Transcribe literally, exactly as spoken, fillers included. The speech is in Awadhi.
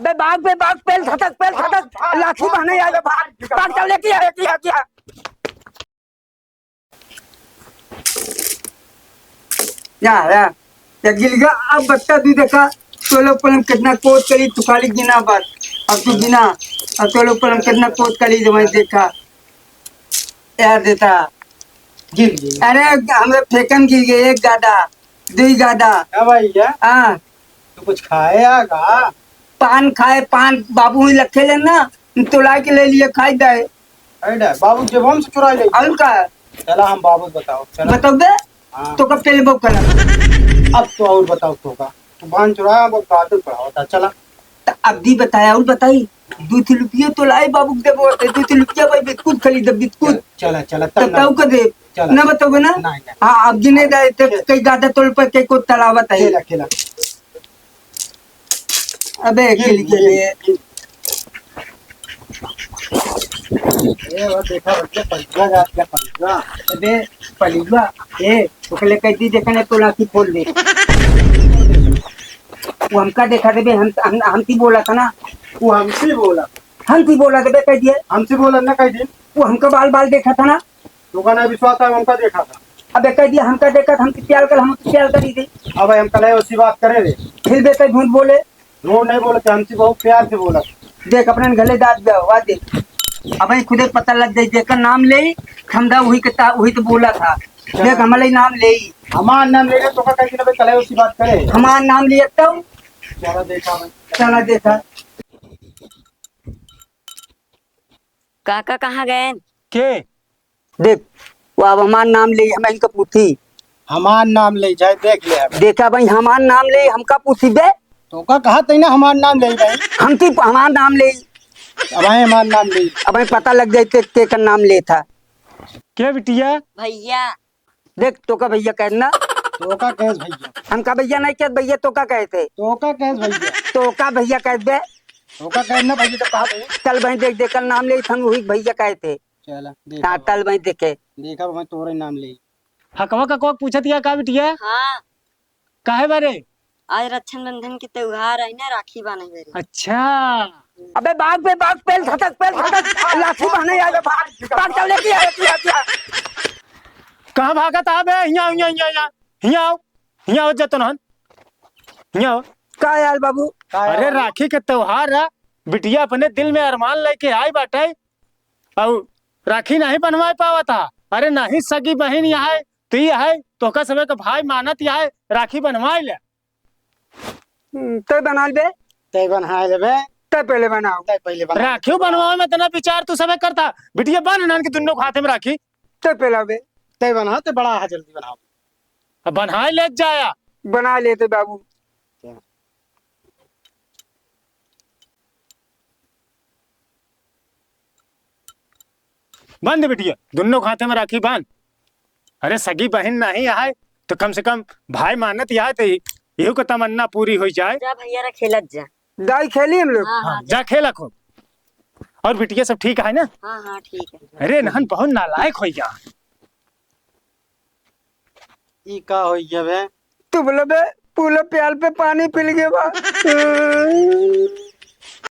बे भाग, बे भाग, पेल धतक, पेल धतक, लाठी बहने आए, बे भाग, भाग जाओ, लेके आ, लेके आ, लेके आ। या, या, या गिल गया, अब बच्चा भी देखा, सोलह पलम कितना कोत करी, तू खाली गिना बात, अब तू गिना, अब सोलह पलम कितना कोत करी, जब मैं देखा, यार देता, गिर गई। अरे, हमरे फेकन गिर गए, एक गादा, दुई गादा। क्या भाई, क्या? हाँ। तू कुछ खाए आ का? पान खाए, पान बाबू ही रखे ले ना, तो ला के ले लिए, खाई दे। अरे डे, बाबू जेबम से चुरा ले। और का? चला हम बाबू बताओ, चला। बताओ बे? हाँ। तो कब पहले बहू कला? अब तो और बताओ तो का? तू बांध चुराया, अब बात पढ़ाओ था, चला। त अब दी बताया और बताई, दू तीन रुपये तो लाई बाबू के देबो, ते दू तीन रुपया भाई बिस्कुट खरीद, बिस्कुट। चला, चला, तब तब ना। ताऊ का दे, चला। ना बताओगे ना? नहीं, नहीं। हाँ, अब गिने जाए तो खेल। कई गादा तोड़ पर कई को तलावत है। खेला, खेला। अबे, ये, खेल, ये, खेल। ये। ए, वो देखा, बच्चा, पलटुआ जात का पलटुआ। अबे, पलटुआ, ए, ओकले कह दी, देखा ना, तो लाठी खोल दे। वो हमका देखा देबे, हम, हम, हमती बोला था ना। वो हमसे बोला। हमती बोला देबे, कह दिए। हमसे बोला ना, कह दी। वो हमका बाल, बाल देखा था ना। तोका ना विश्वास है, हमका देखा था। अबे कह दिया, हमका देखा था, हम तो प्यार कर, हम तो प्यार करी थे। अब भाई, हम कल ऐसी बात करे रे। फिर बे कहीं झूठ बोले। झूठ नहीं बोले थे, हमसे बहुत प्यार से बोला। देख, अपने गले दाद गया हुआ, देख। अब भाई खुदे पता लग जाए, जेकर नाम ले, हम दा वही के ता-, वही तो बोला था। क्या? देख, हमारे नाम ले। हमार नाम ले, तो का कहीं ना कल ऐसी बात करे। हमार नाम लिए तो। चला देखा भाई। चला देखा। काका कहाँ गए? के? देख, वो अब हमार नाम ले, हम इनका पूछी। हमार नाम ले जाए, देख ले अब। देखा भाई, हमार नाम ले, हमका पूछी बे। तोका कहा तई ना हमार नाम ले भाई। हम की हमार नाम ले। अब भाई हमार नाम ले। अब भाई पता लग जाए के, के का नाम ले था। के बिटिया? भैया। देख, तोका भैया कहत ना। तोका कहत भैया। हमका भैया नहीं कहत, भैया तोका कहत है। तोका कहत भैया। तोका भैया कहत बे। तोका कहत ना भैया, तो कहा भैया? चल भाई, देख, देख, कल नाम ले, हम वही भैया कहत है। चला, देखा हाँ, भाई। चल भाई, देखे। देखा भाई, तोरे नाम ले। हकवा का कोक पूछत या का बिटिया? हाँ। काहे बारे? आज रक्षाबंधन के त्योहार है ना, राखी बांधे बारे। अच्छा। अबे भाग बे, भाग, पेल धतक, पेल धतक, लाठी बहने आए बे, भाग, भाग जाओ, लेके आ, लेके आ, लेके आ। कहाँ भागत आ बे? हियाँ, हियाँ, हियाँ, हियाँ, हियाँ आओ, हियाँ आओ, जतन हन, हियाँ आओ। का यार बाबू? अरे, राखी के त्योहार है, बिटिया अपने दिल में अरमान लेके आई बाटे, और राखी नहीं बनवाए पावत हा। अरे, नहीं सगी बहिन यहाँ है, तू ही है, तोहका सबे के भाई मानत यहाँ है, राखी बनवाए ले। हम्म, तय बना लेबे। तय बना लेबे। तय पहले बनाओ। तय पहले बना। राखियो बनवावे में इतना विचार तू सबे करता। बिटिया बन नान के दुन्नो के हाथे में राखी। तय पहले आवे। तय बना, तय बड़ा है, जल्दी बनाओ। अब बनाए ले जाया। बना लेते बाबू। क्या? बांध बिटिया, दुन्नो के हाथे में राखी बांध। अरे सगी बहिन नहीं आए तो कम से कम भाई मानत आए तो इहू को तमन्ना पूरी हो जाए। जा भैया रे खेलत जा। दाई खेली हम लोग। हाँ, हाँ, हाँ, जा खेला खूब। और बिटिया सब ठीक है ना? हाँ, हाँ, ठीक है। अरे नहन बहुत नालायक हो गया। ई का हो गया बे? तू बोला बे, पूरा प्याल पे पानी पिल गया बा।